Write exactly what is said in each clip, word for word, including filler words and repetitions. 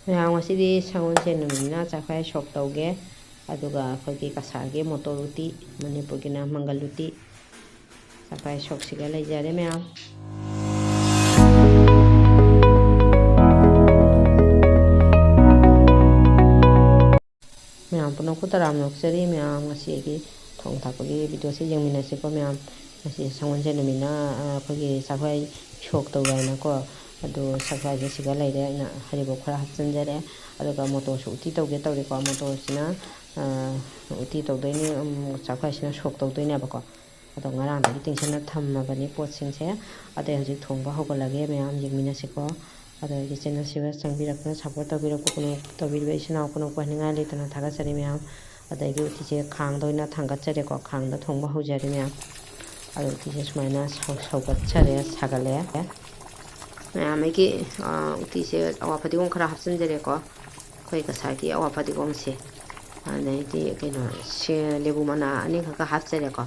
ꯃꯌꯥꯝ, ꯉꯁꯤꯗꯤ ꯁꯒꯣꯜꯁꯦꯟ ꯅꯨꯃꯤꯠꯅ ꯆꯥꯛꯈꯥꯏ ꯁꯣꯛ ꯇꯧꯒꯦ꯫ ꯑꯗꯨꯒ ꯑꯩꯈꯣꯏꯒꯤ ꯀꯁꯥꯔꯒꯤ ꯃꯣꯇꯣꯔ ꯎꯇꯤ, ꯃꯅꯤꯄꯨꯔꯒꯤꯅ ꯃꯪꯒꯜ ꯎꯇꯤ, ꯆꯥꯛꯈꯥꯏ ꯁꯣꯛꯁꯤꯒ ꯂꯩꯖꯔꯦ ꯃꯌꯥꯝ꯫ ꯃꯌꯥꯝ ꯄꯨꯝꯅꯃꯛꯄꯨ ꯇꯔꯥꯝꯅ ꯑꯣꯛꯆꯔꯤ꯫ ꯃꯌꯥꯝ, ꯉꯁꯤ ꯑꯩꯒꯤ ꯊꯣꯡ ꯊꯥꯛꯄꯒꯤ ꯚꯤꯗꯤꯑꯣꯁꯦ ꯌꯦꯡꯃꯤꯟꯅꯁꯤꯀꯣ ꯃꯌꯥꯝ꯫ ꯉꯁꯤ ꯁꯒꯣꯜꯁꯦꯟ ꯅꯨꯃꯤꯠꯅ, ꯑ, ꯑꯩꯈꯣꯏꯒꯤ ꯆꯥꯛꯈꯥꯏ ꯁꯣꯛ ꯇꯧꯕ ꯍꯥꯏꯅꯀꯣ꯫ ꯑꯗꯨ ꯆꯥꯛꯈꯥꯏꯁꯦ ꯁꯤꯒ ꯂꯩꯔꯦ꯫ ꯑꯩꯅ ꯍꯔꯤꯕꯣꯞ ꯈꯔ ꯍꯥꯞꯆꯤꯟꯖꯔꯦ꯫ ꯑꯗꯨꯒ ꯃꯣꯇꯣꯔꯁꯨ ꯎꯇꯤ ꯇꯧꯒꯦ ꯇꯧꯔꯤꯀꯣ꯫ ꯃꯣꯇꯣꯔꯁꯤꯅ, ꯑ, ꯎꯇꯤ ꯇꯧꯗꯣꯏꯅꯤ, ꯎꯝ, ꯆꯥꯛꯈꯥꯏꯁꯤꯅ ꯁꯣꯛ ꯇꯧꯗꯣꯏꯅꯦꯕꯀꯣ꯫ ꯑꯗꯣ ꯉꯔꯥꯡꯗꯒꯤ ꯇꯤꯡꯁꯤꯟꯅ ꯊꯝꯃꯕꯅꯤ ꯄꯣꯠꯁꯤꯡꯁꯦ꯫ ꯑꯗꯩ ꯍꯧꯖꯤꯛ ꯊꯣꯡꯕ ꯍꯧꯒꯠꯂꯒꯦ, ꯃꯌꯥꯝ ꯌꯦꯡꯃꯤꯟꯅꯁꯤꯀꯣ꯫ ꯑꯗꯣ ꯑꯩꯒꯤ ꯆꯦꯅꯦꯜꯁꯤꯗ ꯆꯪꯕꯤꯔꯛꯇꯨꯅ ꯁꯞꯄꯣꯔꯠ ꯇꯧꯕꯤꯔꯛꯄ ꯄꯨꯝꯅꯃꯛ, ꯇꯧꯕꯤꯔꯤꯕ ꯏꯆꯤꯟ ꯏꯅꯥꯎ ꯄꯨꯝꯅꯃꯛꯄꯨ ꯍꯥꯏꯅꯤꯡꯉꯥꯏ ꯂꯩꯇꯅ ꯊꯥꯒꯠꯆꯔꯤ ꯃꯌꯥꯝ꯫ ꯑꯗꯩꯗꯤ ꯎꯇꯤꯁꯦ ꯈꯥꯡꯗ ꯑꯣꯏꯅ ꯊꯥꯡꯒꯠꯆꯔꯦꯀꯣ, ꯈꯥꯡꯗ ꯊꯣꯡꯕ ꯍꯧꯖꯔꯦ ꯃꯌꯥꯝ꯫ ꯑꯗꯣ ꯎꯇꯤꯁꯦ ꯁꯨꯃꯥꯏꯅ ꯁꯧ-, ꯁꯧꯒꯠꯆꯔꯦ, ꯁꯥꯒꯠꯂꯦ꯫ ꯃꯌꯥꯝ, ꯑꯩꯒꯤ, ꯑ, ꯎꯇꯤꯁꯦ ꯑꯋꯥ ꯐꯗꯤꯒꯣꯝ ꯈꯔ ꯍꯥꯞꯆꯤꯟꯖꯔꯦꯀꯣ꯫ ꯑꯩꯈꯣꯏ ꯉꯁꯥꯏꯒꯤ ꯑꯋꯥ ꯐꯗꯤꯒꯣꯝꯁꯦ, ꯑꯗꯩꯗꯤ ꯀꯩꯅꯣ, ꯁꯦ-, ꯂꯦꯕꯨ ꯃꯅꯥ ꯑꯅꯤꯈꯛꯀ ꯍꯥꯞꯆꯔꯦꯀꯣ꯫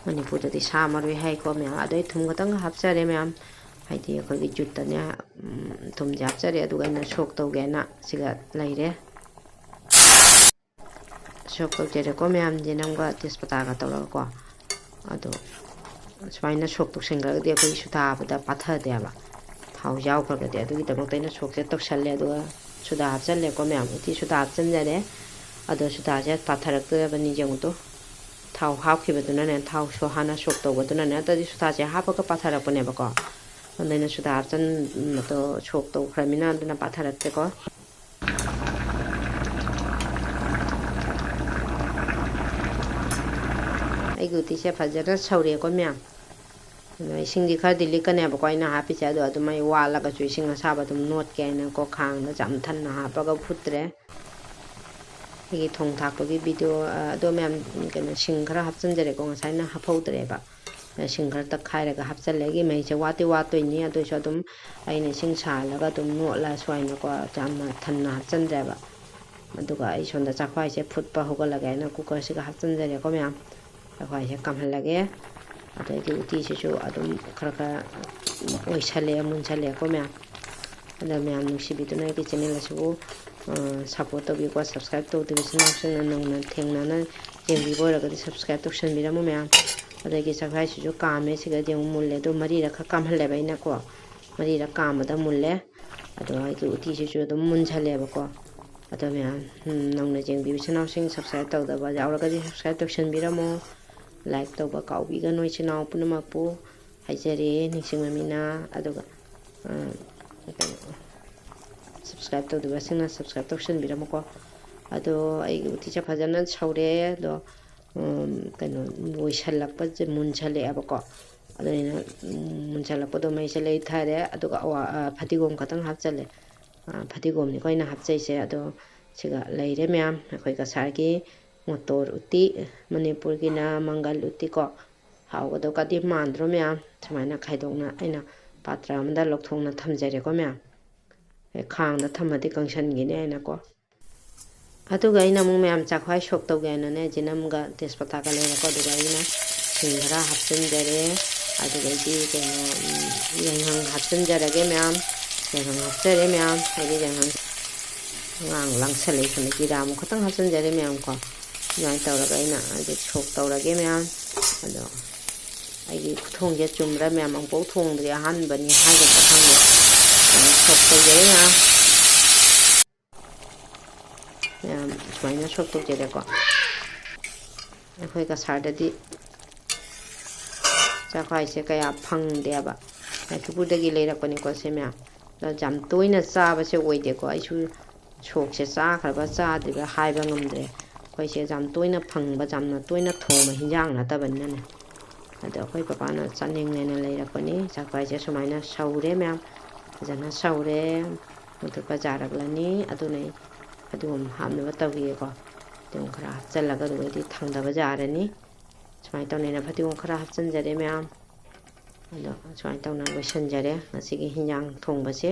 ꯃꯅꯤꯄꯨꯔꯗꯗꯤ ꯁꯥ ꯃꯔꯣꯏ ꯍꯥꯏꯀꯣ ꯃꯌꯥꯝ꯫ ꯑꯗꯩ ꯊꯨꯝ ꯈꯛꯇꯪ ꯍꯥꯞꯆꯔꯦ ꯃꯌꯥꯝ꯫ ꯍꯥꯏꯗꯤ ꯑꯩꯈꯣꯏꯒꯤ ꯖꯨꯠꯇꯅꯦ, ꯎꯝ, ꯊꯨꯝꯁꯦ ꯍꯥꯞꯆꯔꯦ꯫ ꯑꯗꯨꯒ ꯑꯩꯅ ꯁꯣꯛ ꯇꯧꯒꯦꯅ ꯁꯤꯒ ꯂꯩꯔꯦ꯫ ꯁꯣꯛ ꯇꯧꯖꯔꯦꯀꯣ ꯃꯌꯥꯝ꯫ ꯌꯦꯅꯝꯒ ꯇꯦꯖꯄꯇꯥꯒ ꯇꯧꯔꯒꯀꯣ꯫ ꯑꯗꯣ ꯁꯨꯃꯥꯏꯅ ꯁꯣꯛ ꯇꯧꯁꯟꯈ꯭ꯔꯒꯗꯤ ꯑꯩꯈꯣꯏꯒꯤ ꯁꯨꯗꯥꯕꯗ ꯄꯥꯊꯗꯦꯕ, ꯊꯥꯎ ꯌꯥꯎꯈ꯭ꯔꯒꯗꯤ꯫ ꯑꯗꯨꯒꯤꯗꯃꯛꯇ ꯑꯩꯅ ꯁꯣꯛꯁꯦ ꯇꯧꯁꯜꯂꯦ꯫ ꯑꯗꯨꯒ ꯁꯨꯗꯥ ꯍꯥꯞꯆꯜꯂꯦꯀꯣ ꯃꯌꯥꯝ꯫ ꯎꯇꯤ ꯁꯨꯗꯥ ꯍꯥꯞꯆꯟꯖꯔꯦ꯫ ꯑꯗꯣ ꯁꯨꯗꯥꯁꯦ ꯄꯥꯊꯔꯛꯇꯣꯔꯕꯅꯤ ꯌꯦꯡꯉꯨ ꯇꯨ꯫ ꯊꯥꯎ ꯍꯥꯞꯈꯤꯕꯗꯨꯅꯅꯦ, ꯊꯥꯎ ꯁꯣ-, ꯍꯥꯟꯅ ꯁꯣꯛ ꯇꯧꯕꯗꯨꯅꯅꯦ, ꯅꯠꯇ꯭ꯔꯗꯤ ꯁꯨꯗꯥꯁꯦ ꯍꯥꯞꯄꯒ ꯄꯥꯊꯔꯛꯄꯅꯦꯕꯀꯣ꯫ ꯑꯗꯨꯅ ꯁꯨꯗꯥ ꯍꯥꯞꯆꯟꯕꯗꯣ ꯁꯣꯛ ꯇꯧꯈ꯭ꯔꯃꯤꯅ ꯑꯗꯨꯅ ꯄꯥꯊꯔꯛꯇꯦꯀꯣ꯫ ꯑꯩꯒꯤ ꯎꯇꯤꯁꯦ ꯐꯖꯅ ꯁꯧꯔꯦꯀꯣ ꯃꯌꯥꯝ꯫ ꯑꯗꯣ ꯏꯁꯤꯡꯗꯤ ꯈꯔꯗꯤ ꯂꯤꯛꯀꯅꯦꯕꯀꯣ ꯑꯩꯅ ꯍꯥꯞꯄꯤꯁꯦ꯫ ꯑꯗꯣ ꯑꯗꯨꯝ ꯑꯩ ꯋꯥꯠꯂꯒꯁꯨ ꯏꯁꯤꯡ ꯑꯁꯥꯕ ꯑꯗꯨꯝ ꯅꯣꯠꯀꯦ ꯍꯥꯏꯅꯀꯣ, ꯈꯥꯡꯗ ꯌꯥꯝ ꯊꯟꯅ ꯍꯥꯞꯄꯒ ꯐꯨꯠꯇ꯭ꯔꯦ꯫ ꯑꯩꯒꯤ ꯊꯣꯡ ꯊꯥꯛꯄꯒꯤ ꯚꯤꯗꯤꯑꯣ, ꯑ, ꯑꯗꯣ ꯃꯌꯥꯝ, ꯀꯩꯅꯣ, ꯁꯤꯡ ꯈꯔ ꯍꯥꯞꯆꯤꯟꯖꯔꯦꯀꯣ, ꯉꯁꯥꯏꯅ ꯍꯥꯞꯍꯧꯗ꯭ꯔꯦꯕ꯫ ꯑ, ꯁꯤꯡ ꯈꯔ ꯇꯛꯈꯥꯏꯔꯒ ꯍꯥꯞꯆꯜꯂꯦ꯫ ꯑꯩꯒꯤ ꯃꯩꯁꯦ ꯋꯥꯠꯇꯤ ꯋꯥꯠꯇꯣꯏꯅꯤ, ꯑꯗꯨꯏꯁꯨ ꯑꯗꯨꯝ ꯑꯩꯅ ꯏꯁꯤꯡ ꯁꯥꯍꯜꯂꯒ ꯑꯗꯨꯝ ꯅꯣꯠꯂ ꯁꯨꯃꯥꯏꯅꯀꯣ, ꯌꯥꯝꯅ ꯊꯟꯅ ꯍꯥꯞꯆꯤꯟꯗ꯭ꯔꯦꯕ꯫ ꯑꯗꯨꯒ ꯑꯩ ꯁꯣꯝꯗ ꯆꯥꯛꯈꯥꯏꯁꯦ ꯐꯨꯠꯄ ꯍꯧꯒꯠꯂꯒꯦ ꯍꯥꯏꯅ ꯀꯨꯀꯔꯁꯤꯒ ꯍꯥꯞꯆꯤꯟꯖꯔꯦꯀꯣ ꯃꯌꯥꯝ꯫ ꯆꯥꯛꯈꯥꯏꯁꯦ ꯀꯥꯝꯍꯜꯂꯒꯦ꯫ ꯑꯗꯩꯗꯤ ꯎꯇꯤꯁꯤꯁꯨ ꯑꯗꯨꯝ ꯈꯔ ꯈꯔ ꯑꯣꯏꯁꯜꯂꯛꯑꯦ, ꯃꯨꯟꯁꯜꯂꯛꯑꯦꯀꯣ ꯃꯌꯥꯝ꯫ ꯑꯗ ꯃꯌꯥꯝ ꯅꯨꯡꯁꯤꯕꯤꯗꯨꯅ ꯑꯩꯒꯤ ꯆꯦꯅꯦꯜ ꯑꯁꯤꯕꯨ ꯁꯞꯄꯣꯔꯠ ꯇꯧꯕꯤꯌꯨꯀꯣ꯫ ꯁꯕꯁꯀ꯭ꯔꯥꯏꯕ ꯇꯧꯗ꯭ꯔꯤꯕ ꯏꯆꯤꯟ ꯏꯅꯥꯎꯁꯤꯡꯅ ꯅꯧꯅ ꯊꯦꯡꯅꯅ ꯌꯦꯡꯕꯤꯕ ꯑꯣꯏꯔꯒꯗꯤ ꯁꯕꯁꯀ꯭ꯔꯥꯏꯕ ꯇꯧꯁꯟꯕꯤꯔꯝꯃꯨ ꯃꯌꯥꯝ꯫ ꯑꯗꯒꯤ ꯆꯥꯛꯍꯋꯥꯏꯁꯤꯁꯨ ꯀꯥꯝꯃꯦ, ꯁꯤꯒꯗꯤ ꯑꯃꯨꯛ ꯃꯨꯜꯂꯦ꯫ ꯑꯗꯣ ꯃꯔꯤꯔꯛ ꯈꯛ ꯀꯥꯝꯍꯜꯂꯦꯕ ꯑꯩꯅꯀꯣ, ꯃꯔꯤꯔꯛ ꯀꯥꯝꯕꯗ ꯃꯨꯜꯂꯦ꯫ ꯑꯗꯣ ꯑꯩꯒꯤ ꯎꯇꯤꯁꯤꯁꯨ ꯑꯗꯨꯝ ꯃꯨꯟꯁꯜꯂꯦꯕꯀꯣ꯫ ꯑꯗꯣ ꯃꯌꯥꯝ, ꯎꯝ, ꯅꯧꯅ ꯌꯦꯡꯕꯤꯕ ꯏꯆꯤꯟ ꯏꯅꯥꯎꯁꯤꯡ ꯁꯕꯁꯀ꯭ꯔꯥꯏꯕ ꯇꯧꯗꯕ ꯌꯥꯎꯔꯒꯗꯤ ꯁꯕꯁꯀ꯭ꯔꯥꯏꯕ ꯇꯧꯁꯟꯕꯤꯔꯝꯃꯣ꯫ ꯂꯥꯏꯛ ꯇꯧꯕ ꯀꯥꯎꯕꯤꯒꯅꯨ ꯏꯆꯤꯟ ꯏꯅꯥꯎ ꯄꯨꯝꯅꯃꯛꯄꯨ ꯍꯥꯏꯖꯔꯤ, ꯅꯤꯡꯁꯤꯡꯕ ꯃꯤꯅ꯫ ꯑꯗꯨꯒ, ꯑ, ꯀꯩꯅꯣ, ꯁꯕꯁꯀ꯭ꯔꯥꯏꯕ ꯇꯧꯗꯕꯁꯤꯡꯅ ꯁꯕꯁꯀ꯭ꯔꯥꯏꯕ ꯇꯧꯁꯟꯕꯤꯔꯝꯃꯨꯀꯣ꯫ ꯑꯗꯣ ꯑꯩꯒꯤ ꯎꯇꯤꯁꯦ ꯐꯖꯅ ꯁꯧꯔꯦ꯫ ꯑꯗꯣ, ꯎꯝ, ꯀꯩꯅꯣ, ꯂꯣꯏꯁꯜꯂꯛꯄꯁꯦ ꯃꯨꯟꯁꯜꯂꯛꯑꯦꯕꯀꯣ꯫ ꯑꯗꯨꯅ, ꯎꯝ, ꯃꯨꯟꯁꯜꯂꯛꯄꯗꯣ ꯃꯩꯁꯦ ꯂꯩꯊꯔꯦ꯫ ꯑꯗꯨꯒ ꯑꯋꯥ-, ꯑ, ꯐꯗꯤꯒꯣꯝ ꯈꯛꯇꯪ ꯍꯥꯞꯆꯜꯂꯦ꯫ ꯑ, ꯐꯗꯤꯒꯣꯝꯅꯤꯀꯣ ꯑꯩꯅ ꯍꯥꯞꯆꯩꯁꯦ꯫ ꯑꯗꯣ ꯁꯤꯒ ꯂꯩꯔꯦ ꯃꯌꯥꯝ, ꯑꯩꯈꯣꯏ ꯀꯁꯥꯔꯒꯤ ꯃꯣꯇꯣꯔ ꯎꯇꯤ, ꯃꯅꯤꯄꯨꯔꯒꯤꯅ ꯃꯪꯒꯜ ꯎꯇꯤꯀꯣ꯫ ꯍꯥꯎꯒꯗꯧꯀꯗꯤ ꯃꯥꯟꯗ꯭ꯔꯣ ꯃꯌꯥꯝ? ꯁꯨꯃꯥꯏꯅ ꯈꯥꯏꯗꯣꯛꯅ ꯑꯩꯅ ꯄꯥꯇ꯭ꯔ ꯑꯃꯗ ꯂꯧꯊꯣꯛꯅ ꯊꯝꯖꯔꯦꯀꯣ ꯃꯌꯥꯝ꯫ ꯑꯦ, ꯈꯥꯡꯗ ꯊꯝꯃꯗꯤ ꯀꯪꯁꯟꯈꯤꯅꯤ ꯍꯥꯏꯅꯀꯣ꯫ ꯑꯗꯨꯒ ꯑꯩꯅ ꯑꯃꯨꯛ ꯃꯌꯥꯝ ꯆꯥꯛꯈ꯭ꯋꯥꯏ ꯁꯣꯛ ꯇꯧꯒꯦ ꯍꯥꯏꯅꯅꯦ, ꯖꯤꯅꯝꯒ ꯇꯦꯖꯄꯇꯥꯒ ꯂꯩꯔꯦꯀꯣ꯫ ꯑꯗꯨꯒ ꯑꯩꯅ ꯁꯤꯡ ꯈꯔ ꯍꯥꯞꯆꯤꯟꯖꯔꯦ꯫ ꯑꯗꯨꯗꯩꯗꯤ ꯀꯩꯅꯣ, ꯎꯝ, ꯌꯥꯏꯉꯪ ꯍꯥꯞꯆꯤꯟꯖꯔꯒꯦ ꯃꯌꯥꯝ꯫ ꯌꯥꯏꯉꯪ ꯍꯥꯞꯆꯔꯦ ꯃꯌꯥꯝ꯫ ꯍꯥꯏꯗꯤ ꯌꯥꯏꯉꯪ ꯑꯉꯥꯡ ꯂꯥꯡꯁꯜꯂꯛꯏꯁꯤꯅ, ꯖꯤꯔꯥ ꯑꯃꯨꯛ ꯈꯛꯇꯪ ꯍꯥꯞꯆꯤꯟꯖꯔꯦ ꯃꯌꯥꯝ ꯀꯣ꯫ ꯑꯗꯨꯃꯥꯏꯅ ꯇꯧꯔꯒ ꯑꯩꯅ ꯍꯧꯖꯤꯛ ꯁꯣꯛ ꯇꯧꯔꯒꯦ ꯃꯌꯥꯝ꯫ ꯑꯗꯣ ꯑꯩꯒꯤ ꯈꯨꯊꯣꯡꯁꯦ ꯆꯨꯝꯕ꯭ꯔꯥ ꯃꯌꯥꯝ? ꯑꯃꯨꯛꯐꯥꯎ ꯊꯣꯡꯗ꯭ꯔꯤ, ꯑꯍꯥꯟꯕꯅꯤ ꯍꯥꯏꯒꯗ꯭ꯔꯥ ꯈꯪꯗꯦ꯫ ꯑꯗꯨꯃꯥꯏꯅ ꯁꯣꯛ ꯇꯧꯖꯔꯦ ꯃꯌꯥꯝ꯫ ꯃꯌꯥꯝ ꯁꯨꯃꯥꯏꯅ ꯁꯣꯛ ꯇꯧꯖꯔꯦꯀꯣ꯫ ꯑꯩꯈꯣꯏ ꯀꯁꯥꯔꯗꯗꯤ ꯆꯥꯛꯈ꯭ꯋꯥꯏꯁꯦ ꯀꯌꯥ ꯐꯪꯗꯦꯕ꯫ ꯂꯥꯏꯈꯨꯄꯨꯔꯗꯒꯤ ꯂꯩꯔꯛꯄꯅꯤꯀꯣ ꯁꯦ ꯃꯌꯥꯝ꯫ ꯑꯗꯣ ꯌꯥꯝ ꯇꯣꯏꯅ ꯆꯥꯕꯁꯦ ꯑꯣꯏꯗꯦꯀꯣ꯫ ꯑꯩꯁꯨ ꯁꯣꯛꯁꯦ ꯆꯥꯈ꯭ꯔꯕ ꯆꯥꯗ꯭ꯔꯤꯕ꯭ꯔꯥ ꯍꯥꯏꯕ ꯉꯝꯗ꯭ꯔꯦ꯫ ꯑꯩꯈꯣꯏꯁꯦ ꯌꯥꯝ ꯇꯣꯏꯅ ꯐꯪꯕ, ꯌꯥꯝꯅ ꯇꯣꯏꯅ ꯊꯣꯡꯕ ꯍꯤꯟꯖꯥꯡ ꯅꯠꯇꯕꯅꯤꯅꯅꯦ꯫ ꯑꯗꯣ ꯑꯩꯈꯣꯏ ꯄꯄꯥꯅ ꯆꯥꯅꯤꯡꯉꯦꯅ ꯂꯩꯔꯛꯄꯅꯤ꯫ ꯆꯥꯛꯈ꯭ꯋꯥꯏꯁꯦ ꯁꯨꯃꯥꯏꯅ ꯁꯧꯔꯦ ꯃꯌꯥꯝ, ꯐꯖꯅ ꯁꯧꯔꯦ꯫ ꯃꯨꯊꯠꯄ ꯌꯥꯔꯛꯂꯅꯤ꯫ ꯑꯗꯨꯅ ꯑꯩ ꯐꯗꯤꯒꯣꯝ ꯍꯥꯞꯅꯕ ꯇꯧꯈꯤꯒꯦꯀꯣ꯫ ꯐꯗꯤꯒꯣꯝ ꯈꯔ ꯍꯥꯞꯆꯤꯜꯂꯒ ꯑꯗꯨꯒꯩꯗꯤ ꯊꯥꯡꯗꯕ ꯌꯥꯔꯅꯤ꯫ ꯁꯨꯃꯥꯏꯅ ꯇꯧꯅ ꯑꯩꯅ ꯐꯗꯤꯒꯣꯝ ꯈꯔ ꯍꯥꯞꯆꯤꯟꯖꯔꯦ ꯃꯌꯥꯝ꯫ ꯑꯗꯣ ꯁꯨꯃꯥꯏꯅ ꯇꯧꯅ ꯂꯣꯏꯁꯤꯟꯖꯔꯦ ꯉꯁꯤꯒꯤ ꯍꯤꯟꯖꯥꯡ ꯊꯣꯡꯕꯁꯦ꯫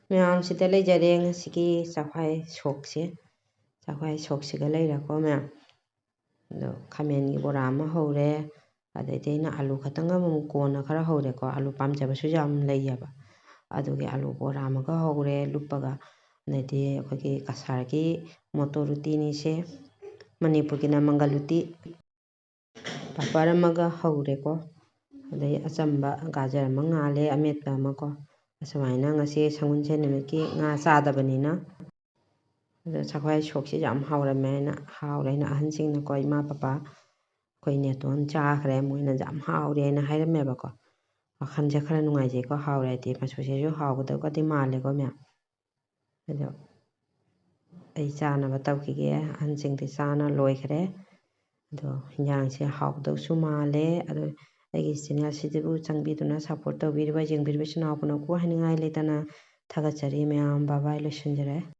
ꯃꯌꯥꯝꯁꯤꯗ ꯂꯩꯖꯔꯦ ꯉꯁꯤꯒꯤ ꯆꯥꯛꯍꯋꯥꯏ ꯁꯣꯛꯁꯦ꯫ ꯆꯥꯛꯍꯋꯥꯏ ꯁꯣꯛꯁꯤꯒ ꯂꯩꯔꯦꯀꯣ ꯃꯌꯥꯝ꯫ ꯑꯗꯣ ꯈꯥꯃꯦꯟꯒꯤ ꯕꯣꯔꯥ ꯑꯃ ꯍꯧꯔꯦ꯫ ꯑꯗꯩꯗꯤ ꯑꯩꯅ ꯑꯂꯨ ꯈꯛꯇꯪ ꯑꯃꯨꯛ ꯀꯣꯟꯅ ꯈꯔ ꯍꯧꯔꯦꯀꯣ꯫ ꯑꯂꯨ ꯄꯥꯝꯖꯕꯁꯨ ꯌꯥꯝ ꯂꯩꯌꯦꯕ꯫ ꯑꯗꯨꯒꯤ ꯑꯂꯨ ꯕꯣꯔꯥ ꯑꯃꯒ ꯍꯧꯔꯦ ꯂꯨꯞꯄꯒ꯫ ꯑꯗꯩꯗꯤ ꯑꯩꯈꯣꯏꯒꯤ ꯀꯁꯥꯔꯒꯤ ꯃꯣꯇꯣꯔ ꯎꯇꯤꯅꯤꯁꯦ, ꯃꯅꯤꯄꯨꯔꯒꯤꯅ ꯃꯪꯒꯜ ꯎꯇꯤ꯫ ꯄꯥꯄꯔ ꯑꯃꯒ ꯍꯧꯔꯦꯀꯣ꯫ ꯑꯗꯩ ꯑꯆꯝꯕ ꯒꯥꯖꯔ ꯑꯃ ꯉꯥꯜꯂꯦ, ꯑꯃꯦꯠꯄ ꯑꯃꯀꯣ꯫ ꯑꯁꯨꯃꯥꯏꯅ ꯉꯁꯤ ꯁꯒꯣꯜꯁꯦꯟ ꯅꯨꯃꯤꯠꯀꯤ ꯉꯥ ꯆꯥꯗꯕꯅꯤꯅ꯫ ꯑꯗꯣ ꯁꯒꯣꯜ ꯁꯣꯛꯁꯤ ꯌꯥꯝ ꯍꯥꯎꯔꯝꯃꯦ ꯍꯥꯏꯅ, ꯍꯥꯎꯔꯦ ꯍꯥꯏꯅ ꯑꯍꯟꯁꯤꯡꯅꯀꯣ, ꯏꯃꯥ ꯄꯄꯥ ꯑꯩꯈꯣꯏ ꯅꯦꯇꯣꯟ ꯆꯥꯈ꯭ꯔꯦ, ꯃꯣꯏꯅ ꯌꯥꯝ ꯍꯥꯎꯔꯦ ꯍꯥꯏꯅ ꯍꯥꯏꯔꯝꯃꯦꯕꯀꯣ꯫ ꯋꯥꯈꯜꯁꯦ ꯈꯔ ꯅꯨꯡꯉꯥꯏꯖꯩꯀꯣ, ꯍꯥꯎꯔꯦ ꯍꯥꯏꯗꯤ ꯃꯆꯨꯁꯤꯁꯨ ꯍꯥꯎꯒꯗꯧꯕꯗꯤ ꯃꯥꯜꯂꯦꯀꯣ ꯃꯌꯥꯝ꯫ ꯑꯗꯣ ꯑꯩ ꯆꯥꯅꯕ ꯇꯧꯈꯤꯒꯦ꯫ ꯑꯍꯟꯁꯤꯡꯗꯤ ꯆꯥꯅ ꯂꯣꯏꯈ꯭ꯔꯦ꯫ ꯑꯗꯣ ꯍꯤꯟꯖꯥꯡꯁꯦ ꯍꯥꯎꯗꯧꯁꯨ ꯃꯥꯜꯂꯦ꯫ ꯑꯗꯣ ꯑꯩꯒꯤ ꯆꯦꯅꯦꯜꯁꯤꯗꯕꯨ ꯆꯪꯕꯤꯗꯨꯅ ꯁꯞꯄꯣꯔꯠ ꯇꯧꯕꯤꯔꯤꯕ, ꯌꯦꯡꯕꯤꯔꯤꯕ ꯏꯆꯤꯟ ꯏꯅꯥꯎ ꯄꯨꯝꯅꯃꯛꯄꯨ ꯍꯥꯏꯅꯤꯡꯉꯥꯏ ꯂꯩꯇꯅ ꯊꯥꯒꯠꯆꯔꯤ꯫ ꯃꯌꯥꯝ ꯕꯥꯏ ꯕꯥꯏ, ꯂꯣꯏꯁꯤꯟꯖꯔꯦ꯫